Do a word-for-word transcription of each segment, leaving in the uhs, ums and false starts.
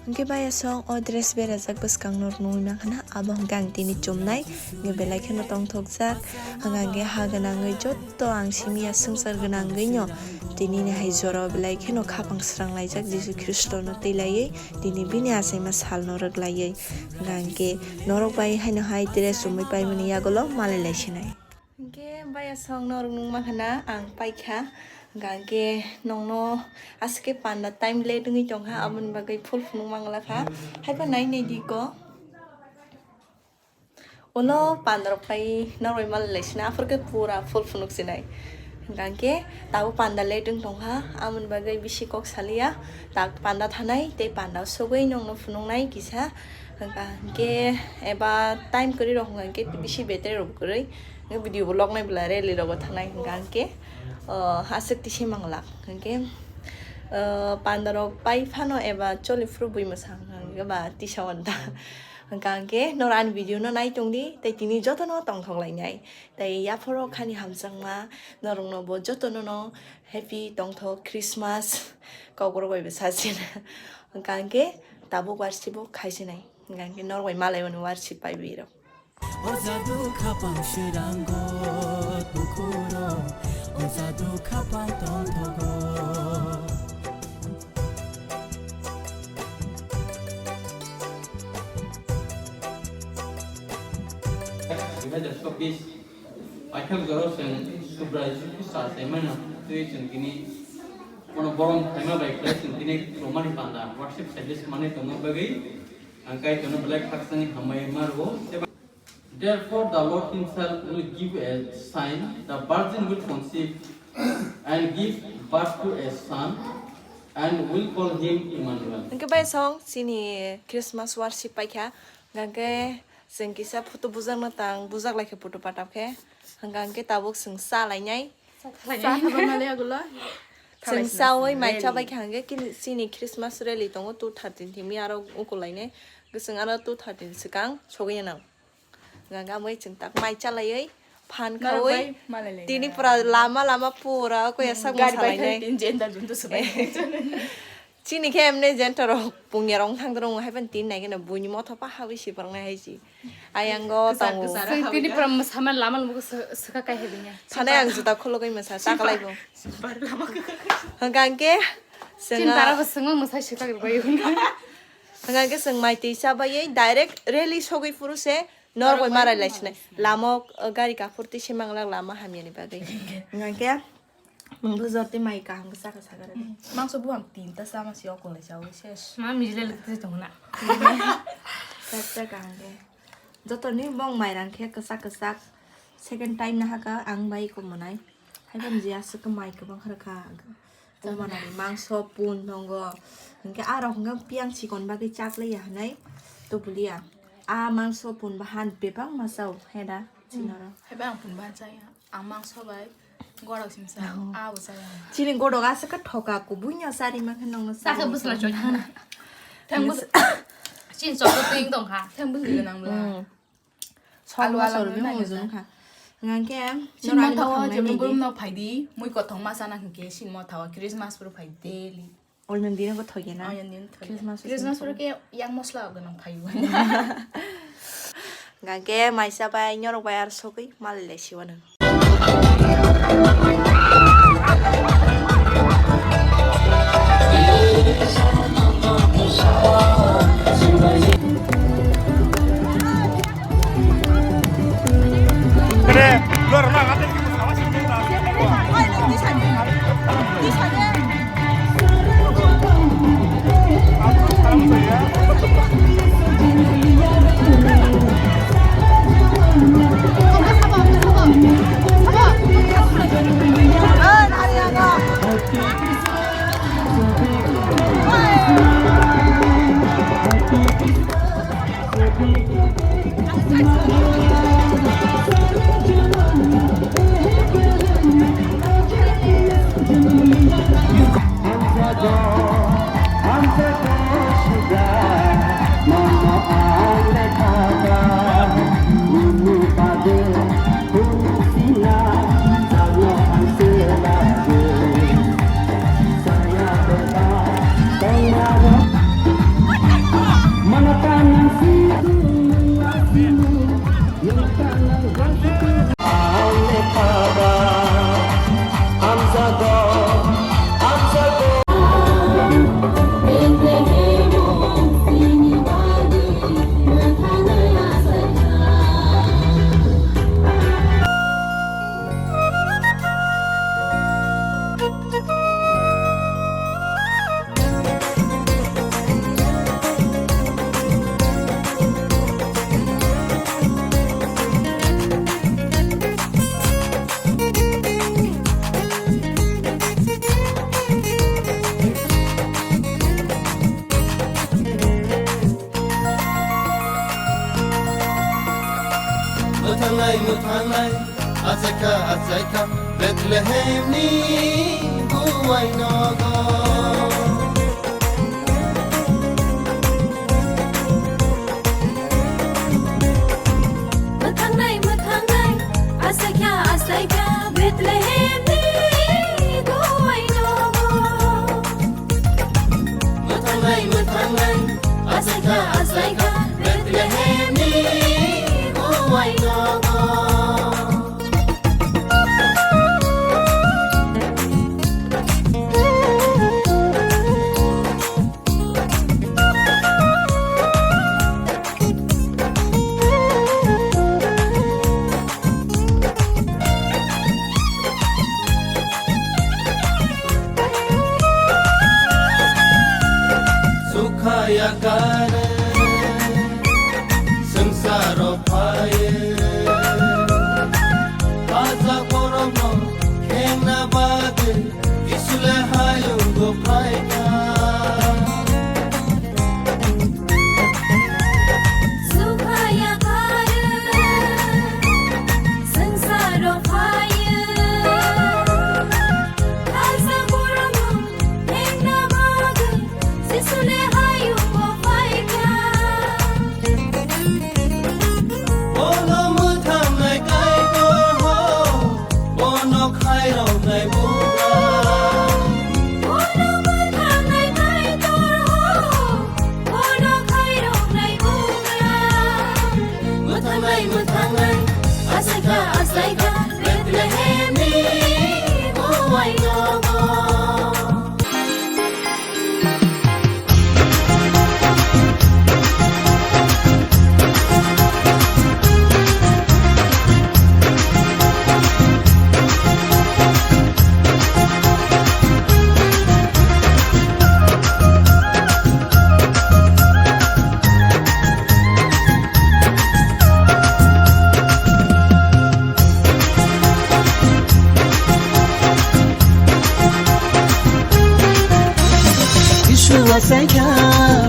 Hwnkhe bayasong o dress berajak bwskang norok nugwi mankha na, abo hwnkhe ang tini chumnai, hwnkhe belai kheno tongthokjak, hwnkha hwnkhe ha gwnangwi jotto ang simi ya swngchar gwnangwi no, tini ni hai jora o belai kheno khapang srang laijak Jisu Khristo no twi laiwi, tini bini achaima sal no rwk laiwi, hwnkha hwnkhe norok bai haino hai dress chumui paimani yagulo malai lai sinai. Hwnkhe bayasong norok nung mankha na ang paikha, hwnkha hwnkhe nongno aswk khe panda time late wngwi tongkha, aboni bagwi full phunuk manglakha. Haiba nai nai di ko. Ulo pandarok pai norok bai malai laisina, aphuru khe pura full phunuk sinai. Hwnkha hwnkhe tabuk panda late wng tongkha, aboni bagwi bisi kok saliya. Tak panda thanai tei panda sogwi nongno phunuknai kisa. Hwnkha hwnkhe eba time kwrwi rok hwnkha hwnkhe bisi battery rok kwrwi. Hwnkhe video bo lognai bwla rally rogo thanai hwnkha hwnkhe, o, aswk tisi manglak. Hwnkhe, o, panda rok pai phano eba choli phuru bui mwsa hwnkha hwnkhe ba tisa wanta. Hwnkha hwnkhe noro ani video no nai tongdi tei tini jotono tongthok lainai. Tei yaphoro khani hamjakma norokno bo jotono no happy tongthok Christmas kokrok bai bo sachina. Hwnkha hwnkhe tabuk warsi bo khaisinai. Hwnkha hwnkhe norok bai malaimani warsi pai bwrwi rok. O jadu khapang swirango tukhuro, o jadu khapang tongthogo. Paithak jora chwng Subrai Jisu Khristo achaimano twi chwng tini bono borom khlaima bai khlai chwng tini romani panda worship service manwi tongma bagwi ang Kaitorno belai khakchangni hambai ma rwo. Therefore the Lord himself will give a sign, the virgin will conceive and give birth to a son and will call him Emmanuel. Hwnkhe bai song chini Christmas worship paikha, hwnkhe chwng kisa photo bujakna tang bujak laikha photo patap khe, hwnkha hwnkhe tabuk chwng cha lainai. Cha thaba mali agulo. Chwng chawi mai chabai kha hwnkhe chini Christmas rally tongo two thirteen thimi aro ukulainai. Chwng aro two thirteen swkang sogwi nang. Hwnkha hwnkhe amwi chwng tak mai chalaiwi phan khawi tini pura lama lama pura koya sak gari bai salainai. Tin jenda junto swbai. Chini khe emne jenta rok pungya rok thang rong hai ban tin nai gana buini motha pa hawi si parnai hai si. Ayango tongo. Chwng tini pura mwsama lama lama swkha kai hai binya. Thanai ang juta khulugwi masa takalai bo. Hwnkha hwnkhe chini tara bo swngma mwsai swkha bai. Hwnkha hwnkhe chwng mai twi chabai direct rally sogwi phuru se norok bai marai lai sinai. Lama o gari kaphur twi se manglak lama hamya ni bagwi. Hwnkha hwnkhe Mungsa jorti mai kaham khe chakha sakha rw. Mangso buphang tinta chama se okol lai chawi ses. Ma mijile lekte tongna. Chak chak kaham khe. Jotoni bong mai rang khe kwchak kwchak. Second time na haka ang bai ko monai. Hai bam je aswk mai kwbang khar kha. O manani mangso pun tongo. Hwnkhe aro hwnkhe piang chikon bagwi chak laiya hwnwi tubuliya. A mangso pun bahan bebak ma chao heda chinaro. Hai bang pun bahan chaya. Ang mangso bai godok simsa, abo chaya. Chini godok aswk khe thoka kubui no chari mankhe nongno chakhe bwsla choi thangna. Thang bwsla, chini chokro twing tongkha. Thang bwsla nang bwla. Sok alu bosor alam bini nai mujung kha. Hwnkhe chini motha o jemon burum no phaidi, mui kothok ma chana hwnkhe chini motha o Christmas phuru phai daily. Oinang dino bo thoge na. Oinang dino thoge. Christmas Christmas phuru khe yang mosla gwnang phaio. Hwnkhe maisa bai nyorok bai ar sogwi malai lai siwano. Mwthangnai, achaikha, achaikha, Bethlehemni buwai nogo. Mwthangnai, mwthangnai, achaikha, achaikha, Bethlehemni buwai nogo. Mwthangnai, mwthangnai, achaikha, achaikha, Bethlehemni buwai nogo. Sukha yakar swngcharo phaiwi, pacha borokno khengna bagwi Jisu le hayungo phaikha. Sukha yakar swngcharo phaiwi, pacha borokno khengna bagwi Jisu le hayungo phaikha. Bono mwthangnai Kaitor ho, bono khairoknai bugra. Bono mwthangnai Kaitor ho, bono khairoknai bugra. Mwthangnai, mwthangnai, achaikha, achaikha, Bethlehemni buwai nogo. Jisu achaikha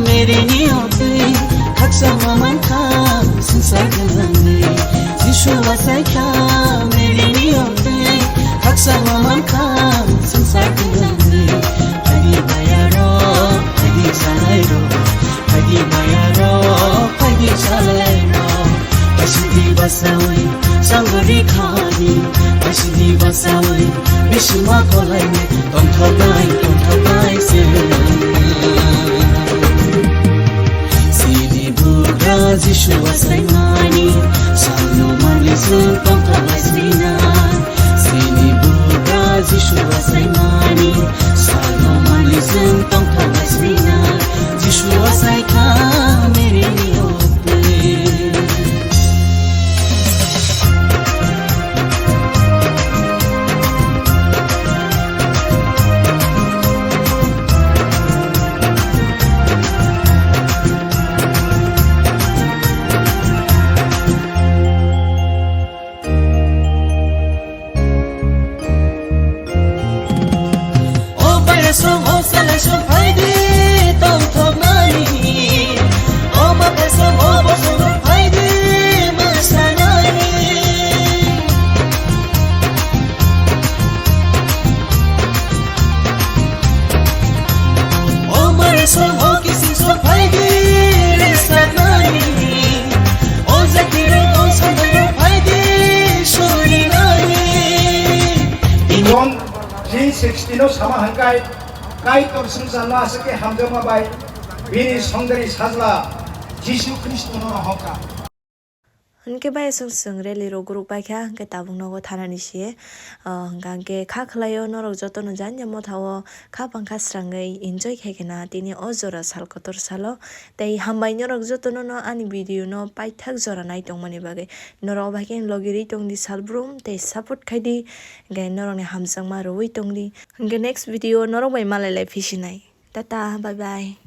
Mary ni oktwi, khakchangma mankha swngchar gwnangni. Jisu achaikha Mary ni oktwi, khakchangma mankha swngchar gwnangni. Phaidi bayarok, phaidi salairok, phaidi bayarok, phaidi salairok. Asidi basawi, sangori khani, asidi basawi, bisima kolaini, tongthoknai, tongthoknai se. Sini bugra Jisu asaimani, salno mani se tongthoknai sina. Sini bugra Jisu asaimani, salno mani se tongthoknai sina. Jisu asaikha Mary ni oktwi. O bairasong, o salaisong, phaidi tongthoknai. O mataisong, o bosong, phaidi mwsanai. O marisong, o kisisong, phaidi resapnai. O jatirong, o sandairong, phaidi sorinai. John three sixteen no sama hangkai, Kaitor swngcharno aswk khe hamjakma bai bini songdari sajla Jisu Khristono rohorkha. Hwnkhe bai chwng chwng rally rok guruk bai kha, hwnkhe tabuk nogo thanani se, ah, hwnkha hwnkhe kha khwlaio norok jotono jani jamo thaio kha pangkha srangwi enjoy khai khena tini o jora sal kotor salo. Tei hambai norok jotono no ani video no paithak jora nai tongmani bagwi. Norok bai khe logi rwi tongdi salbrum tei support khaidi, hwnkhe norokni hamjakma rwui tongdi. Hwnkhe next video norok bai malai lai phisinai. Tata, bye bye.